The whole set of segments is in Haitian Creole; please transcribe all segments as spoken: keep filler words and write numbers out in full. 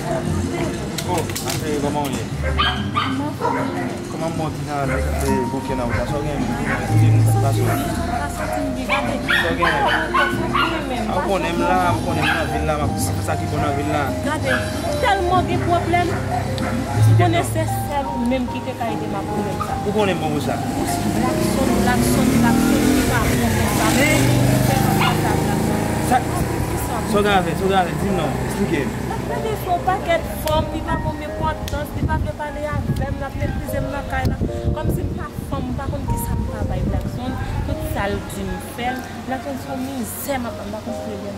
Oh, ma chérie, kòman w ye? Kòman m bon ti jan avèk bouke nan bouch la? Sa w gen? Di m sa k pase w. Sa w gen? A, w konnen m la, w konnen m nan vil la, m ap sa ki bon nan vil la. Gade, tèlman gen pwoblèm. Ou konnen se sèl ou menm ki te ka ede m ak pwoblèm sa. Ou konnen m bon pou sa. Ou se Blackson, Blackson, Blackson, li pa bon konsa. Men, fè konsa, Blackson. Sa, sa w gen avè, sa w gen avè, di m non, eksplike m. N ap plede sou yon pakèt fanm, li pa ban m enpòtans, li pa vle pale avè m, l ap meprize m nan kay la. Kòmsi m pa fanm, m pa konn kisa m pa bay Blackson. Tout sa l di m fè l. Blackson se yon mizè m ap, m pa konn si yo gen.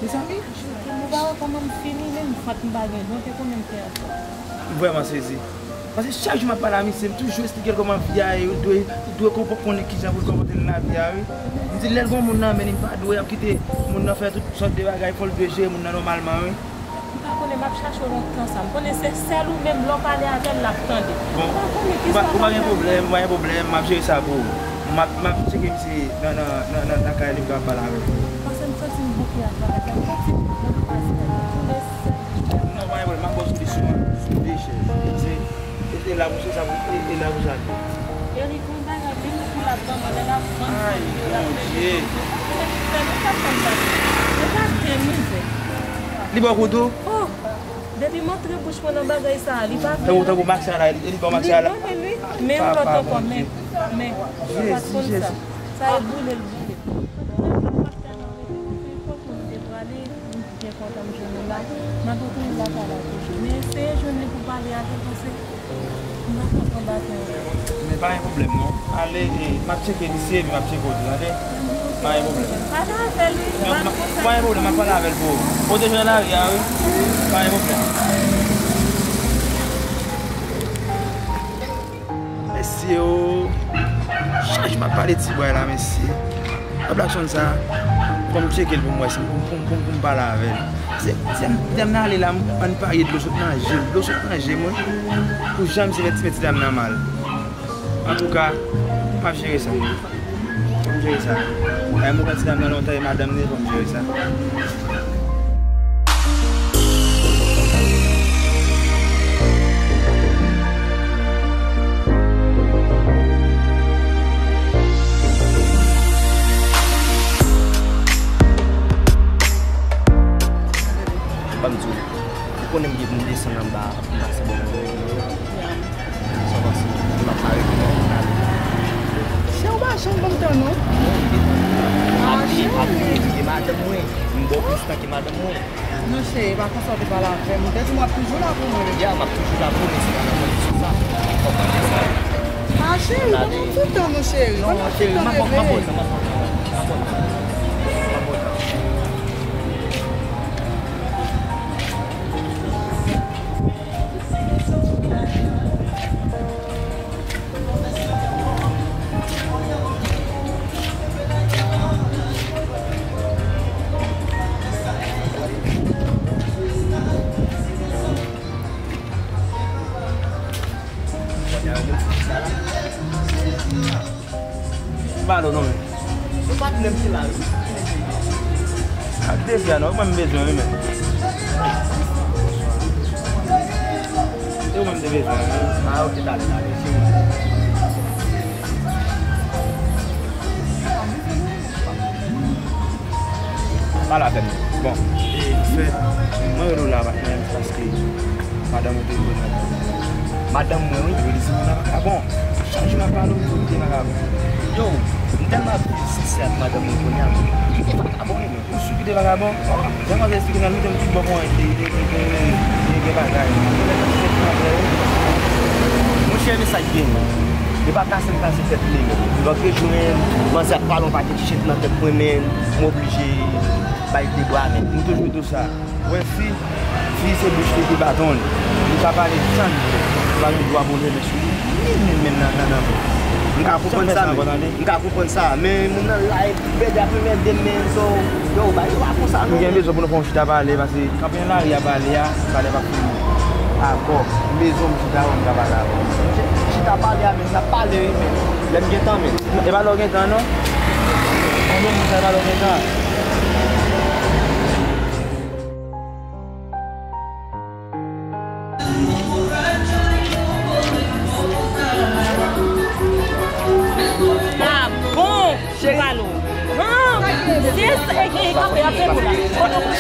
Mezanmi, ou pa wè kòman m fini menm, vant m pa gen, donk e konnen m fè ankò. M vrèman sezi. Paske chak jou m ap pale a misye, m toujou eksplike l kòman vi a ye, li dwe, li dwe konpò-, konnen kijan pou l konpòte l nan lavi a, wi. M di l lè l gen yon moun nan men li, li pa dwe ap kite moun nan fè tout sòt de bagay, fò l dwe jere moun nan nòmalman, wi. M pa konnen, m ap chache w lontan sa. M konnen se sèl ou menm, lè w pale avè l, l ap tande. Bon, m pa konnen ou pa, kisa ou pa gen pwoblèm, ou pa gen pwoblèm, m ap jere sa pou ou. M ap, m ap tcheke misye nan, nan, nan, nan, nan kay li pou kapab pale avè l. Paske m santi m bouke ak bagay sa. M santi m bouke ak bagay sa. Non, pa gen pwoblèm, m ap ba w solisyon an sou de chèz. Se, e, e la pou se sa pou, e, e la pou sa. Eric, yon bagay, menm kou l ap ban mwen, lè l ap vann fanmi yo, l ap mete fanmi yo. Fè nou pa fè m pase. Yo pa gen mizè. Li ba w kou tou? Oh! Depi m antre bouch mwen nan bagay sa a, li pa vle. Tankou, tankou Max la, li, li ba w Max la. Li ban mwen li, men yon lòt ankò, men, men, ou pa t konn sa. Sa e boule l boule. Nenpòt kote nou te prale, m byen kontan m jwenn ou la. M ap retounen lakay la toujou. Men eseye jwenn li pou pale avè l, paske m pa konn anba tè an. Men pa gen pwoblèm non. Ale, e, m ap tcheke misye, epi m ap tcheke w tou, tande? Pa gen pwoblèm. Pale avè l, wi. Non, pa gen pwoblèm, m ap pale avè l pou ou. Pwoteje nan lari a, wi. Pa gen pwoblèm. Mesye o, chak jou m ap pale ti bway la, mesye. Nan Blackson sa, fò m tcheke l pou m wè si m, pou m, pou m, pou m, pou m pale avè l. Se, se m, lè m nan ale la, m, ann parye dlo sot nan je m, dlo sot nan je m, wi. Pou janm se fè ti, fè ti dam nan mal. Antouka, m ap jere sa. Fò m jere sa. Ay, mwen pran ti dam nan lontan, e madanm li, fò m jere sa. Ban m di w, ou konnen m gen pou m desann anba, pou m pase bò nan mwen yo. Sa w panse? Ou pa pare pou mwen ale? Chè, ou pa janm ban m tan, non. Non, m gen tan. Ah, cheri. M ap vini, m ap vini, e madanm mwen. M ba w plis tan ke madanm mwen. Non, cheri, pa konsa w te pale avè m. Ou te di m w ap toujou la pou mwen. Ya, m ap toujou la pou ou, men se pa nan kondisyon sa. Ou konprann sa? Ah, cheri, ban m ti tan, non, cheri. Ban m ti tan, bebe. Non, cheri, m ap, m ap ba w tan, m ap ba w tan. M ap ba w tan. M ap ba w tan. Pale w non, men. Ou pa t menm ki la, wi. Ak plezi a non, mwen m bezwen wi, men. E ou menm te bezwen wi. Ah, ok, talè, talè, si ou menm. Pale avè m. Bon, e, fè, mwen rele w la, patnè, paske madanm ou te vin nan. Madanm mwen, wi, yo di se moun nan vakabon. Chak jou m ap pale w, yo di se vakabon. Yo, m tèlman ap viv sensè ak madanm mwen kounye a, men li te vakabon, wi, men. Ou si ki te vakabon? Jan manzè eksplike nan mitan m tout bò pou mwen, li, li, li, li, li gen bagay. Monchè, men sa k genyen. E pa kase m kase tèt li, men. M antre jwenn manzè ap pale yon pakèt shit nan tèt mwen, men m oblije bay de bra, men. M toujou di w sa. Ou wè fi, fi se bouch li ki baton l. Li ka pale jan li vle. Li pa gen dwa boule men sou li, ni men l menm nan, nan, nan. M ka konprann sa, men. M ka konprann sa, men moun nan la, epi bèdè ap anmède m, men, so, yo, bagay yo pa konsa, non. M gen bezwen pou nou fè yon chita pale, paske kanpe nan lari a pale a, pale p ap fini. Akò, m bezwen yon chita avè w, m ka pale avè w. Chita pale a, men, n ap pale, wi, men. Lè m gen tan, men. E pa lè w gen tan, non. Mwen menm, sa e pa lè w gen tan.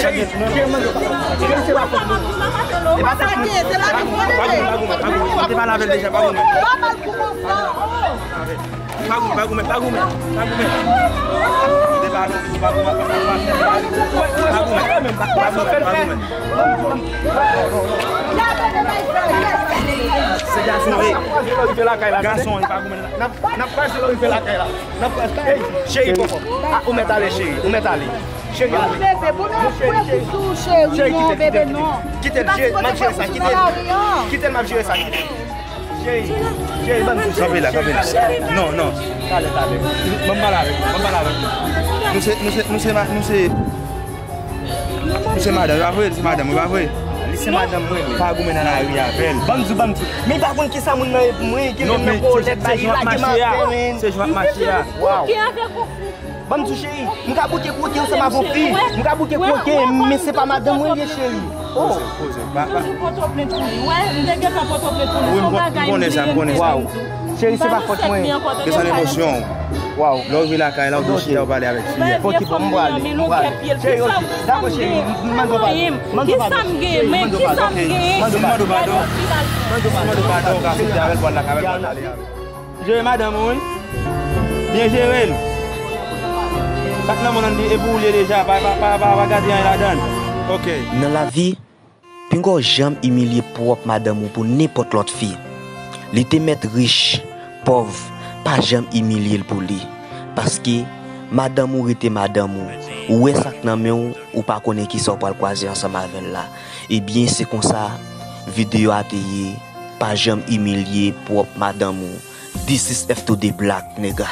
Cheri, cheri, mande. Cheri, se pa fòt mwen. Se pa fòt mwen. Pa goumen, pa goumen, pa goumen. Mwen te pale avè l deja, pa goumen. Pa goumen, pa goumen, pa goumen, pa goumen. Mwen te pale avè l, pa goumen, pa goumen, pa goumen. Pa goumen, pa goumen, pa goumen. Se gason, e. Gason, e pa goumen. N ap, n ap kraze lò rive lakay la. N ap kraze. Ey, cheri, poko. Ah, ou mèt ale, cheri. Ou mèt ale. Cheri, ale. Bebe, pou nou ap kwè sou cheri, non, bebe, non. Kite l, cheri, m ap jere sa, kite l. Kite l, m ap jere sa, kite l. Cheri, cheri, ban m sou. Kanpe la, kanpe la. Non, non. Talè, talè. Ban m pale avè l, ban m pale avè l. Nou se, nou se, nou se, ma- nou se, nou se madanm, e pa vre? Nou se madanm, e pa vre? Li se madanm mwen, li. Pa goumen nan lari avè l. Ban m di w, ban m di w. Men pa konn kisa moun nan ye pou mwen, ki menm nan kolèt, ba li lage maten. Se jan w ap mache a. Waw. Ban m di w, cheri, m ka bouke kwoke ansanm avè yon fi. M ka bouke kwoke, men se pa madanm mwen li ye, cheri. Oh. Poze, poze. Ba, ba. Toujou pote plent pou li. Wè, m te gentan pote plent pou li. Wi, m konnen sa, m konnen sa. Waw. Cheri, se pa fòt mwen. Desann emosyon w. Waw. Lè w rive lakay la, ou dwe chita, ou pale avèk fi a. Fòk ki bon, m prale, m prale. Cheri, ok. Dakò, cheri, m mande w padon. Cheri, m mande w padon. Kisa m gen, men kisa m gen? Mande w padon. Mande w padon. Mande w padon, ou ka soti avè l, pral lakay avè l, pral pale avè l. Jere madanm ou, wi. Byen jere l. Sa k nan men w lan, e pou ou l ye deja, pa, pa, pa, pa, pa gade anyen ladan l. Ok. Nan lavi, pinga w janm imilye pwòp madanm ou pou nenpòt lòt fi. Li te mèt rich, pòv, pa janm imilye l pou li. Paske madanm ou rete madanm ou. Ou wè sa k nan men w, ou pa konnen kisa w pral kwaze ansanm avè l la. Ebyen, se konsa videyo a te ye. Pa janm imilye pwòp madanm ou. This is F two D Black, nèga.